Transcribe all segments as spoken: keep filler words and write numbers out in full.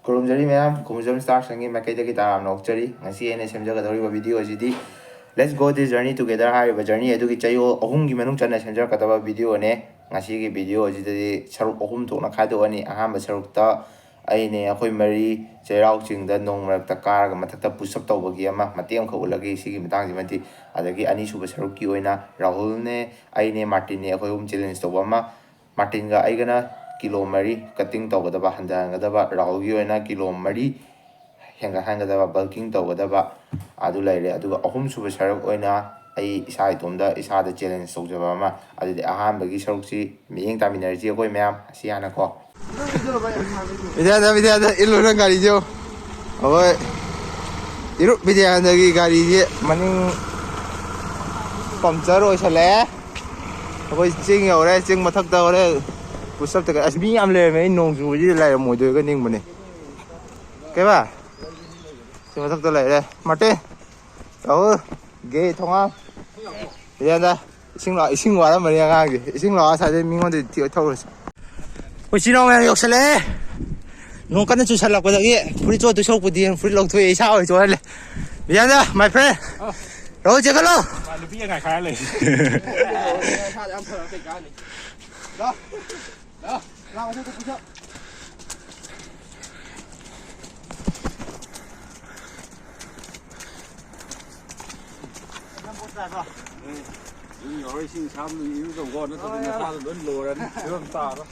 ꯈꯨꯔꯨꯝꯖꯔꯤ ꯃꯌꯥꯝ, ꯈꯨꯔꯨꯝꯖꯝ ꯁ꯭ꯇꯥꯔ ꯁꯪꯒꯤ ꯃꯥꯏꯀꯩꯗꯒꯤ ꯇꯔꯥꯝꯅ ꯑꯣꯛꯆꯔꯤ꯫ ꯉꯁꯤ ꯑꯩꯅ ꯁꯦꯝꯖꯒꯗꯧꯔꯤꯕ ꯚꯤꯗꯤꯑꯣ ꯑꯁꯤꯗꯤ Let's Go This Journey Together ꯍꯥꯏꯔꯤꯕ ꯖꯔꯅꯤ ꯑꯗꯨꯒꯤ ꯆꯌꯣꯜ ꯑꯍꯨꯝꯒꯤ ꯃꯅꯨꯡ ꯆꯟꯅ ꯁꯦꯝꯖꯔꯛꯀꯗꯕ ꯚꯤꯗꯤꯑꯣꯅꯦ꯫ ꯉꯁꯤꯒꯤ ꯚꯤꯗꯤꯑꯣ ꯑꯁꯤꯗꯗꯤ ꯁꯔꯨꯛ ꯑꯍꯨꯝ ꯊꯣꯛꯅ ꯈꯥꯏꯗꯣꯛꯑꯅꯤ꯫ ꯑꯍꯥꯟꯕ ꯁꯔꯨꯛꯇ ꯑꯩꯅꯦ ꯑꯩꯈꯣꯏ ꯃꯔꯤ ꯆꯩꯔꯥꯎ ꯆꯤꯡꯗ ꯅꯣꯡ ꯃꯔꯛꯇ ꯀꯥꯔꯒ ꯃꯊꯛꯇ push up ꯇꯧꯕꯒꯤ ꯑꯃ ꯃꯇꯦꯛ ꯑꯃꯈꯛ ꯎꯠꯂꯒꯦ ꯁꯤꯒꯤ ꯃꯇꯥꯡꯁꯤꯃꯗꯤ꯫ ꯑꯗꯒꯤ ꯑꯅꯤꯁꯨꯕ ꯁꯔꯨꯛꯀꯤ ꯑꯣꯏꯅ ꯔꯥꯍꯨꯜꯅꯦ, ꯑꯩꯅꯦ, ꯃꯥꯔꯇꯤꯟꯅꯦ, ꯑꯩꯈꯣꯏ ꯑꯍꯨꯝ challenge ꯇꯧꯕ ꯑꯃ꯫ ꯃꯥꯔꯇꯤꯟꯒ ꯑꯩꯒꯅ ꯀꯤꯂꯣ ꯃꯔꯤ cutting ꯇꯧꯒꯗꯕ, ꯍꯟꯊꯍꯟꯒꯗꯕ, ꯔꯥꯍꯨꯜꯒꯤ ꯑꯣꯏꯅ ꯀꯤꯂꯣ ꯃꯔꯤ ꯍꯦꯟꯒꯠꯍꯟꯒꯗꯕ, bulking ꯇꯧꯒꯗꯕ ꯑꯗꯨ ꯂꯩꯔꯦ꯫ ꯑꯗꯨꯒ ꯑꯍꯨꯝꯁꯨꯕ ꯁꯔꯨꯛ ꯑꯣꯏꯅ ꯑꯩ ꯏꯁꯥ ꯏꯇꯣꯝꯗ ꯏꯁꯥꯗ challenge ꯇꯧꯖꯕ ꯑꯃ꯫ ꯑꯗꯨꯗꯤ ꯑꯍꯥꯟꯕꯒꯤ ꯁꯔꯨꯛꯁꯤ ꯃꯤꯠꯌꯦꯡ ꯇꯥꯃꯤꯟꯅꯔꯁꯤ ꯑꯩꯈꯣꯏ ꯃꯌꯥꯝ꯫ ꯑꯁꯤ ꯍꯥꯟꯅꯀꯣ꯫ ꯕꯤꯗ꯭ꯌꯥꯗ, ꯕꯤꯗ꯭ꯌꯥꯗ, ꯏꯜꯂꯨ ꯅꯪ ꯒꯥꯔꯤꯁꯦ ꯌꯦꯡꯉꯨ꯫ ꯑꯩꯈꯣꯏ ꯏꯔꯨꯞ ꯕꯤꯗ꯭ꯌꯥꯅꯟꯗꯒꯤ ꯒꯥꯔꯤꯁꯦ ꯃꯅꯤꯡ puncture ꯑꯣꯏꯁꯜꯂꯛꯑꯦ꯫ ꯑꯩꯈꯣꯏ ꯆꯤꯡ ꯌꯧꯔꯦ, ꯆꯤꯡ ꯃꯊꯛꯇ ꯍꯣꯔꯦꯟ push up ꯇ ꯀ-, ꯑꯁ, ꯃꯤ ꯌꯥꯝ ꯂꯩꯔꯝꯃꯦ꯫ ꯑꯩ ꯅꯣꯡ ꯆꯨꯕꯁꯤꯗ ꯂꯩꯔꯝꯃꯣꯏꯗꯣꯏꯒ ꯅꯤꯡꯕꯅꯦ꯫ ꯀꯩꯕꯥ? ꯁꯤ ꯃꯊꯛꯇ ꯂꯩꯔꯦ꯫ ꯃꯥꯔꯇꯤꯟ, ꯔꯥꯍꯨꯜ, ꯒꯦ, ꯊꯣꯉꯥꯝ, ꯕꯤꯗ꯭ꯌꯥꯅꯟꯗ꯫ ꯏꯁꯤꯡ ꯂꯥꯛ-, ꯏꯁꯤꯡ ꯋꯥꯔꯝꯃꯅꯤ ꯑꯉꯥꯡꯁꯦ꯫ ꯏꯁꯤꯡ ꯂꯥꯛꯑꯣ, ꯑꯁ꯭ꯋꯥꯏꯗꯩ ꯃꯤꯉꯣꯟꯗꯩ ꯊꯤ-, ꯊꯧꯔꯁꯤ꯫ ꯑꯩꯈꯣꯏ ꯏꯆꯤꯟ ꯏꯅꯥꯎ ꯃꯌꯥꯝ ꯌꯧꯁꯜꯂꯛꯑꯦ꯫ ꯅꯣꯡ ꯀꯟꯅ ꯆꯨꯁꯜꯂꯛꯄꯗꯒꯤ ꯐꯨꯔꯤꯠ ꯆꯣꯠꯇꯣꯏ ꯁꯔꯨꯛꯄꯨꯗꯤ ꯐꯨꯔꯤꯠ ꯂꯧꯊꯣꯛꯑꯦ, ꯏꯁꯥ ꯑꯣꯏ ꯆꯣꯠꯍꯜꯂꯦ꯫ Bidyananda, my friend, Rahul ꯆꯦꯟꯈꯠꯂꯣ꯫ ꯅꯨꯄꯤ ꯑꯉꯥꯡ ꯈꯔ ꯂꯩ꯫ ꯌꯨꯝ ꯌꯧꯔ ꯏꯁꯤꯡ ꯑꯁꯥꯕꯗ ꯏꯔꯨꯖꯧꯀꯣ, ꯅꯠꯇ꯭ꯔꯗꯤ ꯅꯁꯥꯗꯣ ꯂꯣꯏ ꯂꯣꯏꯔꯅꯤ, ꯐꯤꯕꯝ ꯇꯥꯔꯣꯏ꯫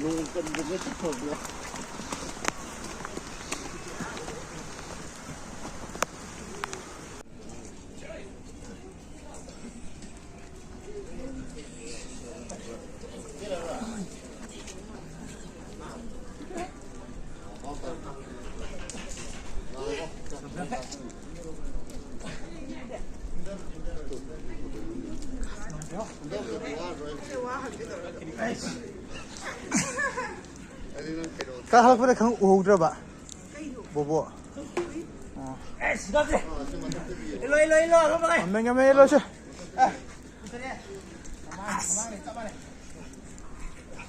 ꯅꯣꯡ ꯀꯟꯕ ꯅꯠꯇꯦ ꯐꯕꯅ꯫ ꯀꯥꯈꯠꯂꯛꯄꯗ ꯈꯪ ꯎꯍꯧꯗ꯭ꯔꯕ? ꯕꯣꯕꯣ꯫ ꯑꯣ꯫ ꯏꯜꯂꯣ, ꯏꯜꯂꯣ, ꯏꯜꯂꯣ, ꯑꯗꯨꯝ ꯂꯥꯛꯑꯦ꯫ ꯉꯝꯃꯦ, ꯉꯝꯃꯦ, ꯏꯜꯂꯣꯁꯦ꯫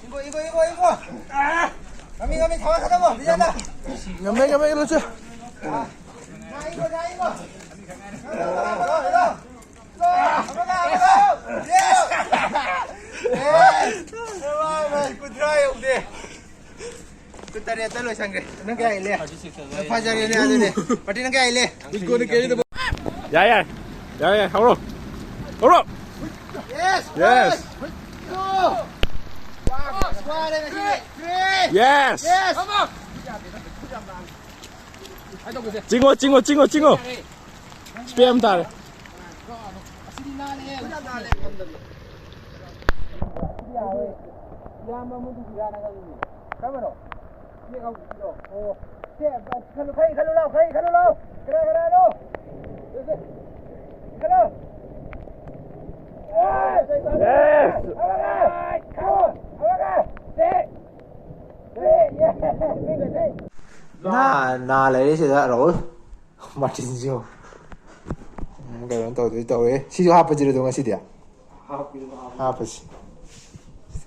ꯏꯒꯣ, ꯏꯒꯣ, ꯏꯒꯣ, ꯏꯒꯣ꯫ ꯑꯥ! ꯉꯝꯃꯤ, ꯉꯝꯃꯤ, ꯊꯋꯥꯏ ꯈꯗꯕꯣ, ꯕꯤꯖꯦꯟꯗ꯫ ꯉꯝꯃꯦ, ꯉꯝꯃꯦ, ꯂꯨꯆꯨ꯫ ꯅꯥꯏꯒꯣ, ꯅꯥꯏꯒꯣ꯫ ꯀꯨꯟꯊ꯭ꯔꯥ ꯌꯧꯗꯦ꯫ ꯀꯨꯟ ꯇꯔꯦꯠꯇ ꯂꯣꯏꯁꯟꯈ꯭ꯔꯦ꯫ ꯅꯪ ꯀꯌꯥ ꯏꯜꯂꯦ? ꯐꯖꯔꯦꯅꯦ ꯑꯗꯨꯗꯤ꯫ ꯄꯥꯔꯇꯤ ꯅꯪ ꯀꯌꯥ ꯏꯜꯂꯦ? ꯌꯥꯏ, ꯌꯥꯏ꯫ ꯌꯥꯏ, ꯌꯥꯏ꯫ ꯍꯧꯔꯣ꯫ ꯍꯧꯔꯣ꯫ Yes! Yes! Two! ꯋꯥꯔꯦ ꯉꯁꯤꯗꯤ꯫ Three! Yes! Yes! ꯆꯤꯡꯉꯣ, ꯆꯤꯡꯉꯣ, ꯆꯤꯡꯉꯣ, ꯆꯤꯡꯉꯣ꯫ Spam ꯇꯥꯔꯦ꯫ ꯏꯌꯥꯝꯕ ꯑꯃꯗꯨꯒꯤꯔꯥ ꯅꯪ ꯍꯪꯉꯤꯁꯦ? ꯀꯔꯝꯕꯅꯣ? ꯆꯦꯛ ꯍꯧꯕꯤꯗꯣ꯫ ꯑꯣ꯫ ꯁꯦ, ꯈꯜꯂꯨ, ꯈꯩ ꯈꯜꯂꯨ ꯂꯥꯎ, ꯈꯩ ꯈꯜꯂꯨ ꯂꯥꯎ꯫ ꯀꯅꯥ ꯀꯅꯥꯅꯣ? ꯁꯦ, ꯁꯦ꯫ ꯈꯜꯂꯨ꯫ Yes! ꯑꯃꯒ! ꯑꯃꯒ! ꯁꯦ! ꯁꯦ! ꯅꯥ, ꯅꯥ ꯂꯩꯔꯦ ꯁꯤꯗ, ꯔꯥꯍꯨꯜ꯫ ꯃꯥꯔꯇꯤꯟꯁꯨ꯫ ꯎꯝ, ꯀꯩꯅꯣ ꯇꯧꯗꯣꯏ ꯇꯧꯔꯦ꯫ ꯁꯤꯁꯨ ꯍꯥꯞꯄꯁꯤꯔ ꯑꯗꯣ ꯉꯁꯤꯗꯤ? ꯍꯥꯞꯄꯁꯤ꯫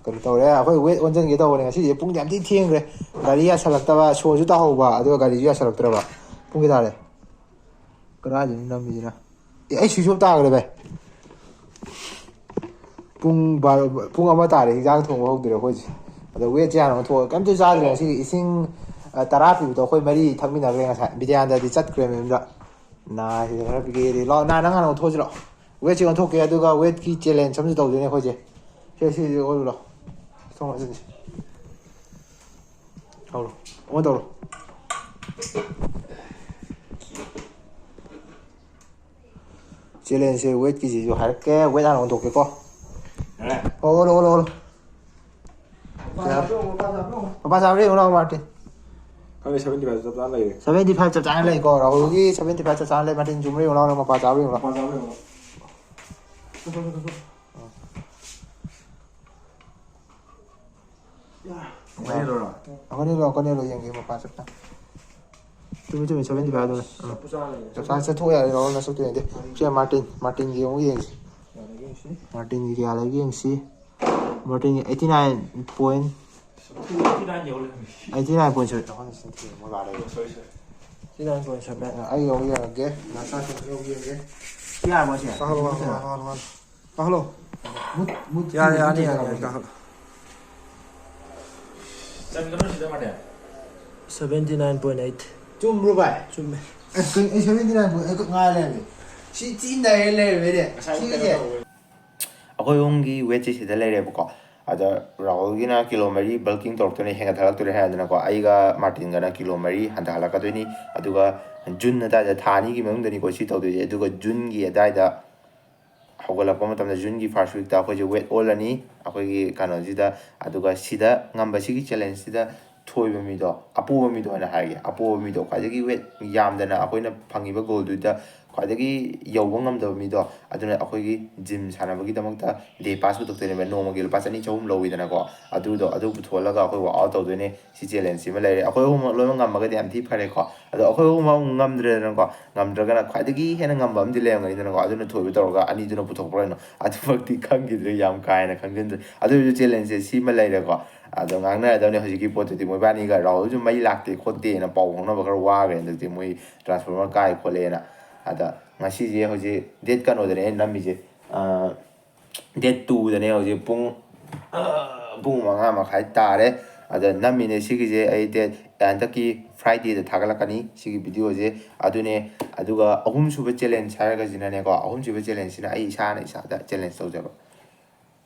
ꯀꯩꯅꯣ ꯇꯧꯔꯦ, ꯑꯩꯈꯣꯏ weight ꯑꯣꯟꯁꯤꯟꯒꯦ ꯇꯧꯕꯅꯦ ꯉꯁꯤꯁꯦ꯫ ꯄꯨꯡꯗꯤ ꯌꯥꯝ ꯊꯤ ꯊꯦꯡꯈ꯭ꯔꯦ꯫ ꯒꯥꯔꯤ ꯌꯥꯁꯜꯂꯛꯇꯕ, ꯁꯣꯁꯨ ꯇꯥꯍꯧꯕ, ꯑꯗꯨꯒ ꯒꯥꯔꯤꯁꯨ ꯌꯥꯁꯜꯂꯛꯇ꯭ꯔꯕ꯫ ꯄꯨꯡ ꯀꯌꯥ ꯇꯥꯔꯦ? ꯀꯗꯥꯏꯗꯅꯣ ꯅꯝꯃꯤꯁꯤꯅ? ꯑꯦ, ꯑꯩ switch off ꯇꯥꯈ꯭ꯔꯦ, ꯚꯥꯏ꯫ ꯄꯨꯡ ꯕꯥꯔꯣ, ꯄꯨꯡ ꯑꯃ ꯇꯥꯔꯦ, ꯏꯟꯖꯥꯡ ꯊꯣꯡꯕ ꯍꯧꯗ꯭ꯔꯦ ꯑꯩꯈꯣꯏꯁꯦ꯫ ꯑꯗꯣ weightꯁꯦ ꯍꯥꯟꯅ ꯑꯣꯟꯊꯣꯛꯑꯒ ꯀꯩꯝꯇ ꯆꯥꯗ꯭ꯔꯦ ꯉꯁꯤꯗꯤ꯫ ꯏꯁꯤꯡ, ꯑ, ꯇꯔꯥ ꯄꯤꯕꯗꯣ ꯑꯩꯈꯣꯏ ꯃꯔꯤ ꯊꯛꯃꯤꯟꯅꯈ꯭ꯔꯦ ꯉꯁꯥꯏ꯫ ꯕꯤꯗ꯭ꯌꯥꯅꯟꯗꯗꯤ ꯆꯠꯈ꯭ꯔꯦ ꯃꯌꯨꯝꯗ꯫ ꯅꯥ ꯁꯤꯗ ꯈꯔ ꯄꯤꯒꯦꯗꯤ꯫ ꯂꯥꯛꯑꯣ, ꯅꯥ, ꯅꯪ ꯍꯥꯟꯅ ꯑꯣꯟꯊꯣꯛꯑꯁꯤ ꯂꯥꯛꯑꯣ꯫ Weightꯁꯦ ꯑꯣꯟꯊꯣꯛꯀꯦ, ꯑꯗꯨꯒ weightꯀꯤ challenge ꯑꯃꯁꯨ ꯇꯧꯗꯣꯏꯅꯦ ꯑꯩꯈꯣꯏꯁꯦ꯫ ꯁꯦ, ꯁꯤꯁꯦ ꯑꯣꯜꯂꯨ ꯂꯥꯛꯑꯣ꯫ ꯊꯣꯡ ꯍꯥꯞꯆꯤꯟꯁꯤ꯫ ꯇꯧꯔꯣ꯫ ꯑꯣꯟ ꯇꯧꯔꯣ꯫ Challengeꯁꯦ weightꯀꯤꯁꯤꯁꯨ ꯍꯥꯏꯔꯛꯀꯦ꯫ Weight ꯍꯥꯟꯅ ꯑꯣꯟꯊꯣꯛꯀꯦꯀꯣ꯫ ꯌꯥꯔꯦ꯫ ꯑꯣ, ꯑꯣꯜꯂꯣ, ꯑꯣꯜꯂꯣ, ꯑꯣꯜꯂꯣ꯫ ꯃꯄꯥ ꯆꯥꯕ꯭ꯔꯥ ꯌꯦꯡꯉꯣ, ꯃꯄꯥ ꯆꯥꯕ꯭ꯔꯥ ꯌꯦꯡꯉꯣ꯫ ꯃꯄꯥ ꯆꯥꯕ꯭ꯔꯥ ꯌꯦꯡꯉꯣ ꯂꯥꯎ, ꯃꯥꯔꯇꯤꯟ꯫ ꯈꯪꯗꯦ, seventy five ꯆꯞ ꯆꯥꯅ ꯂꯩꯔꯦ꯫ Seventy five ꯆꯞ ꯆꯥꯅ ꯂꯩꯀꯣ꯫ ꯔꯥꯍꯨꯜꯒꯤ seventy five ꯆꯞ ꯆꯥꯅ ꯂꯩ꯫ ꯃꯥꯔꯇꯤꯟ ꯆꯨꯝꯕ꯭ꯔꯥ ꯌꯦꯡꯉꯣ ꯂꯥꯎ, ꯅꯪ ꯃꯄꯥ ꯆꯥꯕ꯭ꯔꯥ ꯌꯦꯡꯉꯣ ꯂꯥꯎ꯫ ꯃꯄꯥ ꯆꯥꯕ꯭ꯔꯥ ꯌꯦꯡꯉꯣ꯫ ꯑꯩꯈꯣꯏꯅꯤ ꯂꯧꯔꯣ? ꯑꯩꯈꯣꯏꯅꯤ ꯂꯧꯔꯣ, ꯑꯩꯈꯣꯏꯅꯤ ꯂꯧꯔꯣ, ꯌꯦꯡꯒꯦ ꯃꯄꯥ ꯆꯞ ꯆꯥꯅ꯫ ꯆꯨꯝꯃꯤ, ꯆꯨꯝꯃꯤ, seventy five ꯑꯗꯨꯅ꯫ ꯎꯝ꯫ ꯆꯞꯄꯨ ꯆꯥꯅ ꯂꯩꯔꯦ꯫ ꯆꯞ ꯆꯥꯅ ꯆꯠꯊꯣꯛ ꯌꯥꯔꯦ, ꯂꯧꯔꯣ, ꯅꯁꯛꯇꯨ ꯌꯦꯡꯗꯦ꯫ ꯁꯦ, ꯃꯥꯔꯇꯤꯟ, ꯃꯥꯔꯇꯤꯟꯒꯤ ꯑꯃꯨꯛ ꯌꯦꯡꯁꯤ꯫ ꯌꯥꯔꯦ, ꯌꯦꯡꯁꯤ꯫ ꯃꯥꯔꯇꯤꯟꯒꯤ ꯀꯌꯥ ꯂꯩꯒꯦ ꯌꯦꯡꯁꯤ꯫ ꯃꯥꯔꯇꯤꯟꯒꯤ eighty nine point eighty nine point seven. Eighty nine point seven. ꯑꯩ ꯌꯧ ꯌꯦꯡꯉꯒꯦ꯫ ꯅꯁꯥ ꯁꯣꯛ ꯌꯧ ꯌꯦꯡꯒꯦ꯫ ꯁꯤ ꯌꯥꯔꯕꯣ ꯁꯤ? ꯀꯥꯈꯠꯂꯣ, ꯀꯥꯈꯠꯂꯣ, ꯀꯥꯈꯠꯂꯣ, ꯀꯥꯈꯠꯂꯣ꯫ ꯀꯥꯈꯠꯂꯣ꯫ ꯃꯨꯠ, ꯃꯨꯠ, ꯌꯥꯔꯦ, ꯃꯨꯠ ꯌꯥꯅꯤ, ꯌꯥꯅꯤ, ꯌꯥꯔꯦ, ꯌꯥꯅꯤ, ꯀꯥꯈꯠꯂꯣ꯫ ꯆꯟꯒꯅꯨ ꯁꯤꯗ, ꯃꯥꯗꯤ꯫ Seventy nine point eight. ꯆꯨꯝꯕ꯭ꯔꯣ, ꯚꯥꯏ? ꯆꯨꯝꯃꯦ꯫ ꯑꯁ, ꯀꯩꯅꯣ, ꯑꯩ ꯁꯚꯦꯟꯇꯤ ꯅꯥꯏꯟ ꯄꯣꯏꯟ ꯑꯩꯠ ꯈꯛ ꯉꯥꯏ ꯂꯩꯔꯝꯃꯦ꯫ ꯁꯤ ꯊꯤ ꯅꯩꯔꯦ ꯂꯩꯔꯝꯃꯦꯅꯦ꯫ ꯉꯁꯥꯏ ꯁꯤꯒꯤꯁꯦ꯫ ꯀꯩꯅꯣ ꯇꯧꯕ꯫ ꯑꯩꯈꯣꯏ ꯑꯍꯨꯝꯒꯤ ꯋꯦꯠꯁꯦ ꯁꯤꯗ ꯂꯩꯔꯦꯕꯀꯣ꯫ ꯑꯗ ꯔꯥꯍꯨꯜꯒꯤꯅ ꯀꯤꯂꯣ ꯃꯔꯤ ꯕꯜꯀꯤꯡ ꯇꯧꯔꯛꯇꯣꯏꯅꯦ, ꯍꯦꯟꯒꯠꯍꯜꯂꯛꯇꯣꯏꯅꯦ ꯍꯥꯏꯗꯅꯀꯣ꯫ ꯑꯩꯒ ꯃꯥꯔꯇꯤꯟꯒꯅ ꯀꯤꯂꯣ ꯃꯔꯤ ꯍꯟꯊꯍꯜꯂꯛꯀꯗꯣꯏꯅꯤ꯫ ꯑꯗꯨꯒ ꯖꯨꯟ ꯑꯗꯥꯏꯗ, ꯊꯥ ꯑꯅꯤꯒꯤ ꯃꯅꯨꯡꯗꯅꯤꯀꯣ ꯁꯤ ꯇꯧꯗꯣꯏꯁꯦ꯫ ꯑꯗꯨꯒ ꯖꯨꯟꯒꯤ ꯑꯗꯥꯏꯗ ꯍꯧꯒꯠꯂꯛꯄ ꯃꯇꯝꯗ, ꯖꯨꯟꯒꯤ ꯐꯥꯔꯁ ꯋꯤꯛꯇ ꯑꯩꯈꯣꯏꯁꯦ ꯋꯦꯠ ꯑꯣꯜꯂꯅꯤ ꯑꯩꯈꯣꯏꯒꯤ ꯀꯩꯅꯣꯁꯤꯗ꯫ ꯑꯗꯨꯒ ꯁꯤꯗ ꯉꯝꯕ, ꯁꯤꯒꯤ ꯆꯦꯂꯦꯟꯖꯁꯤꯗ ꯊꯣꯏꯕ ꯃꯤꯗꯣ, ꯑꯄꯣꯕ ꯃꯤꯗꯣ ꯑꯣꯏꯅ ꯍꯥꯏꯔꯒꯦ, ꯑꯄꯣꯕ ꯃꯤꯗꯣ ꯈ꯭ꯋꯥꯏꯗꯒꯤ ꯋꯦꯠ ꯌꯥꯝꯗꯅ ꯑꯩꯈꯣꯏꯅ ꯐꯪꯉꯤꯕ ꯒꯣꯜꯗꯨꯗ ꯈ꯭ꯋꯥꯏꯗꯒꯤ ꯌꯧꯕ ꯉꯝꯗꯕ ꯃꯤꯗꯣ, ꯑꯗꯨꯅ ꯑꯩꯈꯣꯏꯒꯤ ꯖꯤꯝ ꯁꯥꯟꯅꯕꯒꯤꯗꯃꯛꯇ ꯗꯦ ꯄꯥꯁ ꯄꯨꯊꯣꯛꯇꯣꯏꯅꯦꯕ, ꯅꯣꯡꯃꯒꯤ ꯂꯨꯄꯥ ꯆꯅꯤ ꯆꯍꯨꯝ ꯂꯧꯋꯤꯗꯅꯀꯣ꯫ ꯑꯗꯨꯗꯣ, ꯑꯗꯨ ꯄꯨꯊꯣꯛꯍꯜꯂꯒ ꯑꯩꯈꯣꯏ ꯋꯥꯛ ꯑꯥꯎꯠ ꯇꯧꯗꯣꯏꯅꯦ꯫ ꯁꯤ ꯆꯦꯂꯦꯟꯖꯁꯤꯃ ꯂꯩꯔꯦ꯫ ꯑꯩꯈꯣꯏ ꯑꯍꯨꯝꯃꯛ ꯂꯣꯏꯅꯃꯛ ꯉꯝꯃꯒꯗꯤ ꯌꯥꯝ ꯊꯤ ꯐꯔꯦꯀꯣ꯫ ꯑꯗꯣ ꯑꯩꯈꯣꯏ ꯑꯍꯨꯝꯃꯛ ꯉꯝꯗ꯭ꯔꯦꯗꯅꯀꯣ, ꯉꯝꯗ꯭ꯔꯒꯅ ꯈ꯭ꯋꯥꯏꯗꯒꯤ ꯍꯦꯟꯅ ꯉꯝꯕ ꯑꯃꯗꯤ ꯂꯩꯔꯝꯒꯅꯤꯗꯅꯀꯣ, ꯑꯗꯨꯅ ꯊꯣꯏꯕ ꯇꯧꯔꯒ ꯑꯅꯤꯗꯨꯅ ꯄꯨꯊꯣꯛꯄ꯭ꯔꯥ ꯀꯩꯅꯣ, ꯑꯗꯨꯃꯛꯇꯤ ꯈꯪꯈꯤꯗ꯭ꯔꯦ, ꯌꯥꯝ ꯀꯥ ꯍꯦꯟꯅ ꯈꯪꯖꯤꯟꯗ꯭ꯔꯦ꯫ ꯑꯗꯨ ꯑꯣꯏꯔꯁꯨ ꯆꯦꯂꯦꯟꯖꯁꯦ ꯁꯤꯃ ꯂꯩꯔꯦꯀꯣ꯫ ꯑꯗꯣ ꯉꯥꯡꯅꯔꯗꯕꯅꯤ ꯍꯧꯖꯤꯛꯀꯤ ꯄꯣꯠꯇꯨꯗꯤ꯫ ꯃꯣꯏꯕꯥꯅꯤꯒ ꯔꯥꯍꯨꯜꯁꯨ ꯃꯩ ꯂꯥꯛꯇꯦ ꯈꯣꯠꯇꯦꯅ ꯄꯥꯎ ꯐꯥꯎꯅꯕ ꯈꯔ ꯋꯥꯈ꯭ꯔꯦ ꯍꯟꯗꯛꯇꯤ꯫ ꯃꯣꯏ ꯇ꯭ꯔꯥꯟꯁꯐꯣꯔꯃꯔ ꯀꯥꯏ ꯈꯣꯠꯂꯦꯅ꯫ ꯑꯗ ꯉꯁꯤꯁꯦ ꯍꯧꯖꯤꯛ ꯗꯦꯠ ꯀꯩꯅꯣꯗꯅꯦ ꯑꯩꯅ ꯅꯝꯃꯤꯁꯦ, ꯗꯦꯠ ꯇꯨꯗꯅꯦ꯫ ꯍꯧꯖꯤꯛ ꯄꯨꯡ, ꯄꯨꯡ ꯃꯉꯥ ꯃꯈꯥꯏ ꯇꯥꯔꯦ꯫ ꯑꯗ ꯅꯝꯃꯤꯅꯦ ꯁꯤꯒꯤꯁꯦ ꯑꯩ ꯗꯦꯠ, ꯍꯟꯗꯛꯀꯤ ꯐ꯭ꯔꯥꯏꯗꯦꯗ ꯊꯥꯒꯠꯂꯛꯀꯅꯤ ꯁꯤꯒꯤ ꯚꯤꯗꯤꯑꯣꯁꯦ꯫ ꯑꯗꯨꯅꯦ, ꯑꯗꯨꯒ ꯑꯍꯨꯝꯁꯨꯕ ꯆꯦꯂꯦꯟꯖ ꯍꯥꯏꯔꯒꯁꯤꯅꯅꯦꯀꯣ, ꯑꯍꯨꯝꯁꯨꯕ ꯆꯦꯂꯦꯟꯖꯁꯤꯅ ꯑꯩ ꯏꯁꯥꯅ ꯏꯁꯥꯗ ꯆꯦꯂꯦꯟꯖ ꯇꯧꯖꯕ꯫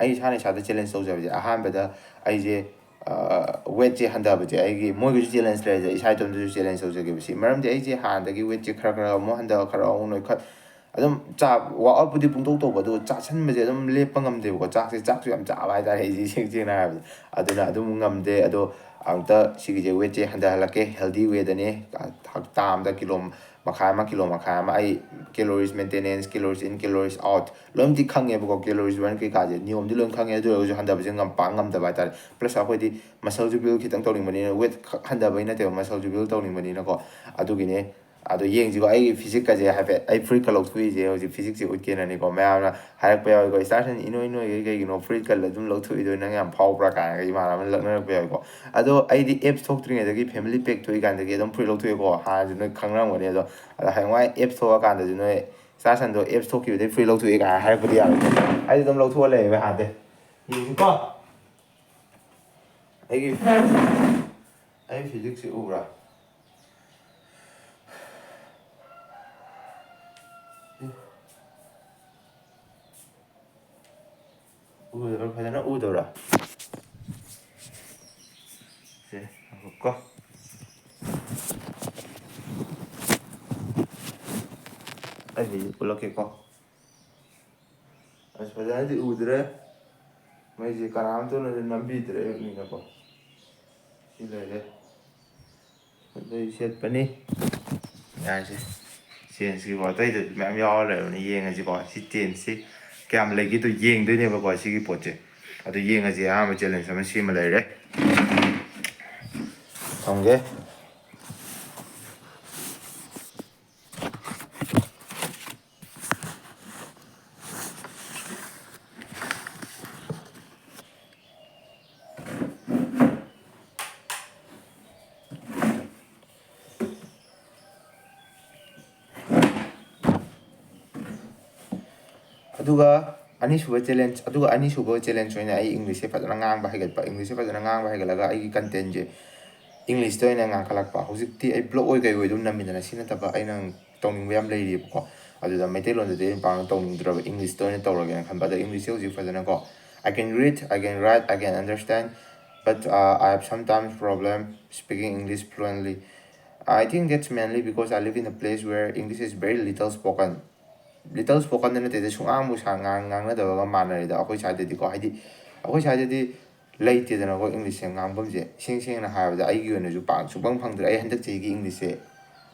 ꯑꯩ ꯏꯁꯥꯅ ꯏꯁꯥꯗ ꯆꯦꯂꯦꯟꯖ ꯇꯧꯖꯕꯁꯦ, ꯑꯍꯥꯟꯕꯗ ꯑꯩꯁꯦ, ꯋꯦꯠꯁꯦ ꯍꯟꯊꯕꯁꯦ, ꯑꯩꯒꯤ, ꯃꯣꯏꯒꯤꯁꯨ ꯆꯦꯂꯦꯟꯖ ꯂꯩꯔꯦ, ꯏꯁꯥ ꯏꯇꯣꯝꯇꯁꯨ ꯆꯦꯂꯦꯟꯖ ꯇꯧꯖꯒꯦꯕ꯫ ꯁꯤ ꯃꯔꯝꯗꯤ ꯑꯩꯁꯦ ꯍꯥꯟꯅꯗꯒꯤ ꯋꯦꯠꯁꯦ ꯈꯔ ꯈꯔ ꯑꯃꯨꯛ ꯍꯟꯊ, ꯈꯔ ꯑꯃꯨꯛ ꯅꯣꯏꯈꯠ, ꯑꯗꯨꯝ ꯆꯥ-, ꯋꯥꯛ ꯑꯥꯎꯠꯄꯨꯗꯤ ꯄꯨꯡꯇꯧ ꯇꯧꯕ, ꯑꯗꯨꯒ ꯆꯥꯁꯟꯕꯁꯦ ꯑꯗꯨꯝ ꯂꯦꯞꯄ ꯉꯝꯗꯦꯕꯀꯣ꯫ ꯆꯥꯛꯁꯦ, ꯆꯥꯛꯁꯨ ꯌꯥꯝ ꯆꯥꯕ ꯍꯥꯏꯇꯥꯔꯦ ꯑꯩꯁꯦ, ꯏꯁꯦꯡ ꯁꯦꯡꯅ ꯍꯥꯏꯔꯕꯗ꯫ ꯑꯗꯨꯅ ꯑꯗꯨꯝ ꯉꯝꯗꯦ꯫ ꯑꯗꯣ ꯑꯃꯨꯛꯇ ꯁꯤꯒꯤꯁꯦ, ꯋꯦꯠꯁꯦ ꯍꯟꯊꯍꯜꯂꯛꯀꯦ, ꯍꯦꯜꯗꯤ ꯋꯦꯗꯅꯦ꯫ ꯍꯞꯇꯥ ꯑꯃꯗ ꯀꯤꯂꯣ ꯃꯈꯥꯏ ꯑꯃ, ꯀꯤꯂꯣ ꯃꯈꯥꯏ ꯑꯃ ꯑꯩ calories maintenance, calories in, calories out ꯂꯣꯏꯅꯃꯛꯇꯤ ꯈꯪꯉꯦꯕꯀꯣ꯫ Calories burn ꯀꯩꯀꯥꯁꯦ ꯅꯤꯌꯣꯝꯗꯤ ꯂꯣꯏꯅ ꯈꯪꯉꯦ, ꯑꯗꯨ ꯑꯣꯏꯔꯒꯁꯨ ꯍꯟꯊꯕꯁꯦ ꯉꯝ-, ꯄꯥꯛ ꯉꯝꯗꯕ ꯍꯥꯏꯇꯥꯔꯦ꯫ Plus ꯑꯩꯈꯣꯏꯗꯤ muscle ꯁꯨ build ꯈꯤꯇꯪ ꯇꯧꯅꯤꯡꯕꯅꯤꯅ, ꯋꯦꯠ ꯈꯛ ꯍꯟꯊꯕꯩ ꯅꯠꯇꯦꯕ, muscle ꯁꯨ build ꯇꯧꯅꯤꯡꯕꯅꯤꯅꯀꯣ꯫ ꯑꯗꯨꯒꯤꯅꯦ꯫ ꯑꯗꯣ ꯌꯦꯡꯁꯤꯀꯣ, ꯑꯩꯒꯤ ꯐꯤꯖꯤꯛꯀꯁꯦ ꯍꯥꯏꯐꯦꯠ, ꯑꯩ ꯐꯨꯔꯤꯠꯀ ꯂꯧꯊꯣꯛꯏꯁꯦ ꯍꯧꯖꯤꯛ ꯐꯤꯖꯤꯛꯁꯦ ꯎꯠꯀꯦꯅꯅꯤꯀꯣ꯫ ꯃꯌꯥꯝꯅ ꯍꯥꯏꯔꯛꯄ ꯌꯥꯎꯏꯀꯣ, "ꯏꯁꯇꯥꯔꯁꯟ ꯏꯅꯣꯏ ꯅꯣꯏꯒꯩ ꯀꯩꯒꯤꯅꯣ ꯐꯨꯔꯤꯠꯀ ꯑꯗꯨꯝ ꯂꯧꯊꯣꯛꯏꯗꯣ, ꯅꯪ ꯌꯥꯝ ꯐꯥꯎꯕ꯭ꯔꯥ?" ꯀꯥꯏꯅꯒ ꯏꯃꯥꯟꯅꯕꯅ ꯂꯛꯅꯔꯛꯄ ꯌꯥꯎꯏꯀꯣ꯫ ꯑꯗꯣ ꯑꯩꯗꯤ ꯑꯦꯞꯁ ꯊꯣꯛꯇ꯭ꯔꯤꯉꯩꯗꯒꯤ ꯐꯦꯃꯤꯂꯤ ꯄꯦꯛ ꯊꯣꯛꯏꯀꯥꯟꯗꯒꯤ ꯑꯗꯨꯝ ꯐꯨꯔꯤꯠ ꯂꯧꯊꯣꯛꯑꯦꯀꯣ꯫ ꯍꯥꯟꯅꯁꯨ ꯅꯣꯏ ꯈꯪꯅꯔꯝꯒꯅꯤ꯫ ꯑꯗꯣ ꯑꯗꯣ ꯍꯌꯦꯡꯋꯥꯏ ꯑꯦꯞꯁ ꯊꯣꯛꯑꯀꯥꯟꯗꯁꯨ ꯅꯣꯏ, "ꯏꯁꯇꯥꯔꯁꯟꯗꯣ ꯑꯦꯞꯁ ꯊꯣꯛꯈꯤꯕꯗꯩ ꯐꯨꯔꯤꯠ ꯂꯧꯊꯣꯛꯑꯦ" ꯀꯥꯏꯅ ꯍꯥꯏꯔꯛꯄꯗꯤ ꯌꯥꯔꯣꯏꯀꯣ꯫ ꯑꯩꯗꯤ ꯑꯗꯨꯝ ꯂꯧꯊꯣꯛꯑ ꯂꯩꯌꯦꯕ ꯍꯥꯟꯅꯗꯩ꯫ ꯌꯦꯡꯉꯨꯀꯣ꯫ ꯑꯩꯒꯤ, ꯑꯩ ꯐꯤꯖꯤꯛꯁꯁꯤ ꯎꯕ꯭ꯔꯥ? ꯎꯗꯕ꯭ꯔꯥ? ꯐꯖꯅ ꯎꯗꯕ꯭ꯔꯥ? ꯁꯦ, ꯉꯥꯏꯈꯣꯀꯣ꯫ ꯑꯩ ꯍꯧꯖꯤꯛ ꯎꯠꯂꯛꯀꯦꯀꯣ꯫ ꯑꯁ, ꯐꯖꯅꯗꯤ ꯎꯗ꯭ꯔꯦ꯫ ꯃꯩꯁꯦ ꯀꯅꯥꯝꯇꯅꯁꯨ ꯅꯝꯕꯤꯗ꯭ꯔꯦ ꯑꯌꯨꯛꯅꯤꯅꯀꯣ꯫ ꯁꯤ ꯂꯩꯔꯦ꯫ ꯑꯗꯩ ꯁꯦꯠꯄꯅꯤ꯫ ꯌꯥꯔꯦꯁꯦ꯫ ꯆꯦꯟꯖꯀꯤꯀꯣ ꯑꯇꯩꯗꯁꯨ ꯃꯌꯥꯝ ꯌꯥꯎꯔ ꯂꯩꯔꯕꯅꯤ꯫ ꯌꯦꯡꯉꯁꯤꯀꯣ꯫ ꯁꯤ ꯆꯦꯟꯖꯁꯤ ꯀꯌꯥꯝ ꯂꯩꯒꯦꯗꯣ ꯌꯦꯡꯗꯣꯏꯅꯦꯕꯀꯣ ꯁꯤꯒꯤ ꯄꯣꯠꯁꯦ꯫ ꯑꯗꯨ ꯌꯦꯡꯉꯁꯤ꯫ ꯑꯍꯥꯟꯕ ꯆꯦꯂꯦꯟꯖ ꯑꯃ ꯁꯤꯃ ꯂꯩꯔꯦ꯫ ꯊꯝꯒꯦ꯫ ꯑꯗꯨꯒ ꯑꯅꯤꯁꯨꯕ ꯆꯦꯂꯦꯟꯖ, ꯑꯗꯨꯒ ꯑꯅꯤꯁꯨꯕ ꯆꯦꯂꯦꯟꯖ ꯑꯣꯏꯅ ꯑꯩ ꯏꯪꯂꯤꯁꯁꯦ ꯐꯖꯅ ꯉꯥꯡꯕ ꯍꯩꯒꯠꯄ꯫ ꯏꯪꯂꯤꯁꯁꯦ ꯐꯖꯅ ꯉꯥꯡꯕ ꯍꯩꯒꯠꯂꯒ ꯑꯩꯒꯤ ꯀꯟꯇꯦꯟꯁꯦ ꯏꯪꯂꯤꯁꯇ ꯑꯣꯏꯅ ꯉꯥꯡꯈꯠꯂꯛꯄ꯫ ꯍꯧꯖꯤꯛꯇꯤ ꯑꯩ ꯕ꯭ꯂꯣꯛ ꯑꯣꯏ ꯀꯩ ꯑꯣꯏ ꯑꯗꯨꯝ ꯅꯝꯃꯤꯗꯅ, ꯁꯤ ꯅꯠꯇꯕ ꯑꯩꯅ ꯇꯧꯅꯤꯡꯕ ꯌꯥꯝ ꯂꯩꯔꯤꯕꯀꯣ꯫ ꯑꯗꯨꯗ ꯃꯩꯇꯩꯂꯣꯟꯗꯗꯤ ꯑꯩꯅ ꯄꯥꯛꯅ ꯇꯧꯅꯤꯡꯗ꯭ꯔꯕ, ꯏꯪꯂꯤꯁꯇ ꯑꯣꯏꯅ ꯇꯧꯔꯒꯦꯅ ꯈꯟꯕ꯫ ꯑꯗꯣ ꯏꯪꯂꯤꯁꯁꯦ ꯍꯧꯖꯤꯛ ꯐꯖꯅꯀꯣ, "I can read, I can write, I can understand, but, uh, I have sometimes problem speaking English fluently. I think that's mainly because I live in a place where English is very little spoken." Little ꯁ꯭ꯄꯣꯀꯟꯗ ꯅꯠꯇꯦꯗ, ꯁꯨꯡꯉꯥꯡꯕꯨ ꯁꯥ-, ꯉꯥꯡ-, ꯉꯥꯡꯅꯗꯕꯒ ꯃꯥꯟꯅꯔꯦꯗ ꯑꯩꯈꯣꯏ ꯁ꯭ꯋꯥꯏꯗꯗꯤꯀꯣ꯫ ꯍꯥꯏꯗꯤ ꯑꯩꯈꯣꯏ ꯁ꯭ꯋꯥꯏꯗꯗꯤ ꯂꯩꯇꯦꯗꯅꯀꯣ ꯏꯪꯂꯤꯁꯁꯦ ꯉꯥꯡꯐꯝꯁꯦ꯫ ꯏꯁꯦꯡ ꯁꯦꯡꯅ ꯍꯥꯏꯔꯕꯗ ꯑꯩꯒꯤ ꯑꯣꯏꯅꯁꯨ ꯄꯥꯛ ꯁꯨꯡꯐꯪ ꯐꯪꯗ꯭ꯔꯦ꯫ ꯑꯩ ꯍꯟꯗꯛ ꯆꯍꯤꯒꯤ ꯏꯪꯂꯤꯁꯁꯦ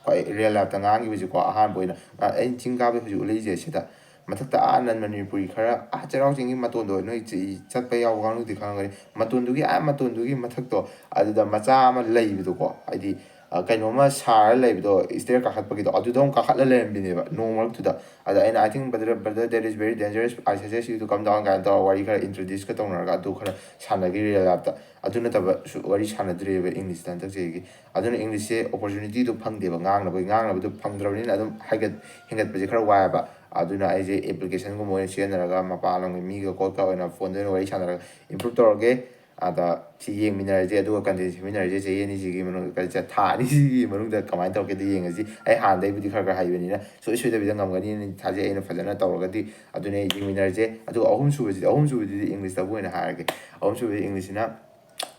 ꯈ꯭ꯋꯥꯏ ꯔꯤꯌꯦꯜ ꯂꯥꯏꯐꯇ ꯉꯥꯡꯈꯤꯕꯁꯦꯀꯣ, ꯑꯍꯥꯟꯕ ꯑꯣꯏꯅ, ꯑ, ꯑꯩꯅ ꯆꯤꯡ ꯀꯥꯕꯩ ꯍꯧꯖꯤꯛ ꯎꯠꯂꯛꯏꯁꯦ ꯁꯤꯗ꯫ ꯃꯊꯛꯇ ꯑꯥ ꯅꯟ ꯃꯅꯤꯄꯨꯔꯤ ꯈꯔ, ꯑꯥ ꯆꯩꯔꯥꯎ ꯆꯤꯡꯒꯤ ꯃꯇꯣꯟꯗꯣ, ꯅꯣꯏ ꯆꯤ-, ꯆꯠꯄ ꯌꯥꯎꯕ ꯀꯥꯡꯕꯨꯗꯤ ꯈꯪꯉꯝꯒꯅꯤ꯫ ꯃꯇꯣꯟꯗꯨꯒꯤ, ꯑꯥ ꯃꯇꯣꯟꯗꯨꯒꯤ ꯃꯊꯛꯇꯣ, ꯑꯗꯨꯗ ꯃꯆꯥ ꯑꯃ ꯂꯩꯕꯗꯣꯀꯣ, ꯍꯥꯏꯗꯤ, ꯑ, ꯀꯩꯅꯣꯝꯃ ꯁꯥꯔ ꯂꯩꯕꯗꯣ, stair ꯀꯥꯈꯠꯄꯒꯤꯗꯣ, ꯑꯗꯨꯗ ꯑꯃꯨꯛ ꯀꯥꯈꯠꯂ ꯂꯩꯔꯝꯕꯤꯅꯦꯕ ꯅꯣꯡ ꯃꯔꯛꯇꯨꯗ꯫ ꯑꯗ ꯑꯩꯅ, "I think, brother, brother, that is very dangerous. I suggest you to come down," ꯀꯥꯏꯅ ꯇꯧꯔꯒ ꯋꯥꯔꯤ ꯈꯔ introduce ꯀ ꯇꯧꯅꯔꯒ ꯑꯗꯨ ꯈꯔ ꯁꯥꯟꯅꯈꯤ real life ꯇ꯫ ꯑꯗꯨ ꯅꯠꯇꯕ ꯁꯨ-, ꯋꯥꯔꯤ ꯁꯥꯟꯅꯗ꯭ꯔꯤꯑꯕ English ꯇ ꯍꯟꯗꯛ ꯆꯍꯤꯒꯤ꯫ ꯑꯗꯨꯅ English ꯁꯦ opportunity ꯗꯣ ꯐꯪꯗꯦꯕ, ꯉꯥꯡꯅꯕꯒꯤ, ꯉꯥꯡꯅꯕꯗꯣ ꯐꯪꯗ꯭ꯔꯕꯅꯤꯅ ꯑꯗꯨꯝ ꯍꯥꯏꯒꯠ-, ꯍꯦꯟꯒꯠꯄꯁꯦ ꯈꯔ ꯋꯥꯏꯑꯦꯕ꯫ ꯑꯗꯨꯅ ꯑꯩꯁꯦ application ꯒꯨꯝꯕ ꯑꯣꯏꯅ ꯁꯤꯖꯤꯟꯅꯔꯒ ꯃꯄꯥꯟ ꯂꯝꯒꯤ ꯃꯤꯒ ꯈꯣꯠꯀ ꯑꯣꯏꯅ phone ꯗ ꯑꯣꯏꯅ ꯋꯥꯔꯤ ꯁꯥꯟꯅꯔꯒ improve ꯇꯧꯔꯒꯦ꯫ ꯑꯗ ꯁꯤ ꯌꯦꯡꯃꯤꯟꯅꯔꯁꯦ, ꯑꯗꯨꯒ content ꯁꯦꯝꯃꯤꯟꯅꯔꯁꯦ꯫ ꯆꯍꯤ ꯑꯅꯤꯁꯤꯒꯤ ꯃꯅꯨꯡꯗ, ꯀ-, ꯊꯥ ꯑꯅꯤꯁꯤꯒꯤ ꯃꯅꯨꯡꯗ ꯀꯃꯥꯏꯅ ꯇꯧꯔꯛꯀꯦꯗꯣ ꯌꯦꯡꯉꯁꯤ꯫ ꯑꯩ ꯍꯥꯟꯅꯗꯩꯕꯨꯗꯤ ꯈꯔ ꯈꯔ ꯍꯩꯕꯅꯤꯅ ꯁꯨꯡꯁꯣꯏ ꯁꯣꯏꯗꯕꯤꯗ ꯉꯝꯒꯅꯤꯅ ꯊꯥꯖꯩ, ꯑꯩꯅ ꯐꯖꯅ ꯇꯧꯔꯒꯗꯤ꯫ ꯑꯗꯨꯅꯦ ꯌꯦꯡꯃꯤꯟꯅꯔꯁꯦ꯫ ꯑꯗꯨꯒ ꯑꯍꯨꯝꯁꯨꯕꯁꯤꯗꯤ, ꯑꯍꯨꯝꯁꯨꯕꯗꯨꯗꯤ English ꯇꯕꯨ ꯑꯣꯏꯅ ꯍꯥꯏꯔꯒꯦ꯫ ꯑꯍꯨꯝꯁꯨꯕꯗꯤ English ꯁꯤꯅ,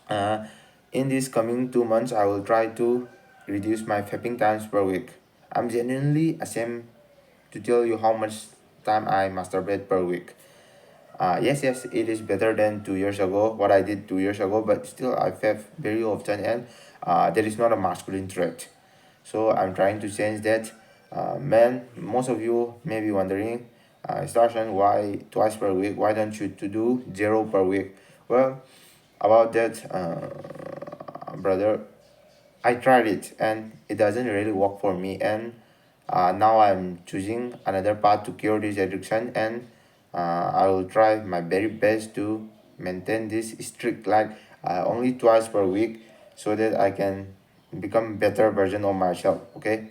ꯑ, "In these coming two months, I will try to reduce my vaping times per week. I'm genuinely ashamed to tell you how much time I masturbate per week. Uh, yes, yes, it is better than two years ago, what I did two years ago, but still I vape very often and, uh, that is not a masculine trait. So I'm trying to change that. Uh, men, most of you may be wondering, uh, Starson, why twice per week? Why don't you to do zero per week?" Well, about that, uh, brother, I tried it and it doesn't really work for me, and, uh, now I'm choosing another path to cure this addiction, and, uh, I will try my very best to maintain this strict, like, uh, only twice per week, so that I can become better version of myself, okay?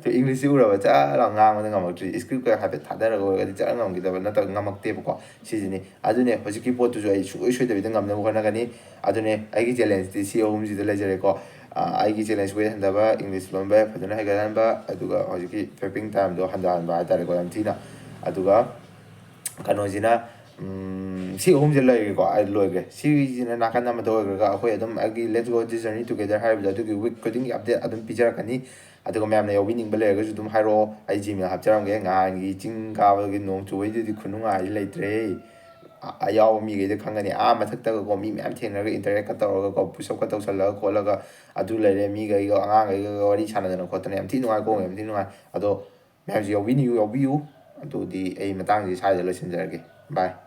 Two English ꯁꯤ ꯎꯔꯕ? ꯆꯠ ꯂꯥꯎ ꯉꯥꯡꯕꯗ ꯉꯝꯃꯛꯇ꯭ꯔꯤ꯫ Script ꯀ ꯍꯥꯏꯐꯦꯠ ꯊꯥꯗꯔꯒ ꯑꯣꯏꯔꯒꯗꯤ ꯆꯠ ꯉꯝꯈꯤꯗꯕ ꯅꯠꯇ꯭ꯔꯒ ꯉꯝꯃꯛꯇꯦꯕꯀꯣ꯫ ꯁꯤꯁꯤꯅꯤ꯫ ꯑꯗꯨꯅꯦ ꯍꯧꯖꯤꯛꯀꯤ ꯄꯣꯠꯇꯨꯁꯨ ꯑꯩ ꯁꯨꯡꯁꯣꯏ ꯁꯣꯏꯗꯕꯤꯗ ꯉꯝꯅꯕ ꯍꯣꯠꯅꯒꯅꯤ꯫ ꯑꯗꯨꯅꯦ ꯑꯩꯒꯤ challenge ꯇꯤ ꯁꯤ ꯑꯍꯨꯝꯁꯤꯗ ꯂꯩꯖꯔꯦꯀꯣ꯫ ꯑ, ꯑꯩꯒꯤ challenge weight ꯍꯟꯊꯕ, English ꯂꯣꯟꯕ ꯐꯖꯅ ꯍꯩꯒꯠꯍꯟꯕ, ꯑꯗꯨꯒ ꯍꯧꯖꯤꯛꯀꯤ vaping time ꯗꯣ ꯍꯟꯊꯍꯟꯕ ꯍꯥꯏꯇꯥꯔꯦꯀꯣ, ꯌꯥꯝ ꯊꯤꯅ꯫ ꯑꯗꯨꯒ ꯀꯩꯅꯣꯁꯤꯅ, ꯎꯝ, ꯁꯤ ꯑꯍꯨꯝꯁꯦ ꯂꯩꯔꯦꯀꯣ, ꯑꯩ ꯂꯣꯏꯈ꯭ꯔꯦ꯫ ꯁꯤꯁꯤꯅ ꯅꯥꯀꯟ ꯑꯃꯗ ꯑꯣꯏꯈ꯭ꯔꯒ ꯑꯩꯈꯣꯏ ꯑꯗꯨꯝ ꯑꯩꯒꯤ Let's Go This Journey Together ꯍꯥꯏꯔꯤꯕꯗꯣ, ꯑꯗꯨꯒꯤ week ꯈꯨꯗꯤꯡꯒꯤ update ꯑꯗꯨꯝ ꯄꯤꯖꯔꯛꯀꯅꯤ꯫ ꯑꯗꯨꯒ ꯃꯌꯥꯝꯅ ꯌꯥꯎꯕꯤꯅꯤꯡꯕ ꯂꯩꯔꯒꯁꯨ ꯑꯗꯨꯝ ꯍꯥꯏꯔꯛꯑꯣ, ꯑꯩ Gmail ꯍꯥꯞꯆꯔꯝꯒꯦ꯫ ꯅꯍꯥꯟꯒꯤ ꯆꯤꯡ ꯀꯥꯕꯒꯤ ꯅꯣꯡ ꯆꯨꯕꯩꯗꯨꯗꯤ ꯈꯨꯅꯨꯡꯉꯥꯏꯗꯤ ꯂꯩꯇ꯭ꯔꯦ꯫ ꯑ-, ꯑꯌꯥꯎꯕ ꯃꯤꯈꯩꯗ ꯈꯪꯒꯅꯤ꯫ ꯑꯥ ꯃꯊꯛꯇꯒꯀꯣ ꯃꯤ ꯃꯌꯥꯝ ꯊꯦꯡꯅꯔꯒ interact ꯀ ꯇꯧꯔꯒꯀꯣ, push up ꯀ ꯇꯧꯁꯜꯂꯒ ꯈꯣꯠꯂꯒ ꯑꯗꯨ ꯂꯩꯔꯦ, ꯃꯤꯈꯩꯒ, ꯑꯉꯥꯡꯈꯩꯒ ꯋꯥꯔꯤ ꯁꯥꯟꯅꯗꯅ ꯈꯣꯠꯇꯅ ꯌꯥꯝ ꯊꯤ ꯅꯨꯡꯉꯥꯏꯀꯣ, ꯌꯥꯝ ꯊꯤ ꯅꯨꯡꯉꯥꯏ꯫ ꯑꯗꯣ ꯃꯌꯥꯝꯁꯨ ꯌꯥꯎꯕꯤꯅꯤꯌꯨ, ꯌꯥꯎꯕꯤꯌꯨ꯫ ꯑꯗꯨꯗꯤ ꯑꯩ ꯃꯇꯥꯡꯁꯤ ꯁ꯭ꯋꯥꯏꯗ ꯂꯣꯏꯁꯤꯟꯖꯔꯒꯦ꯫ Bye꯫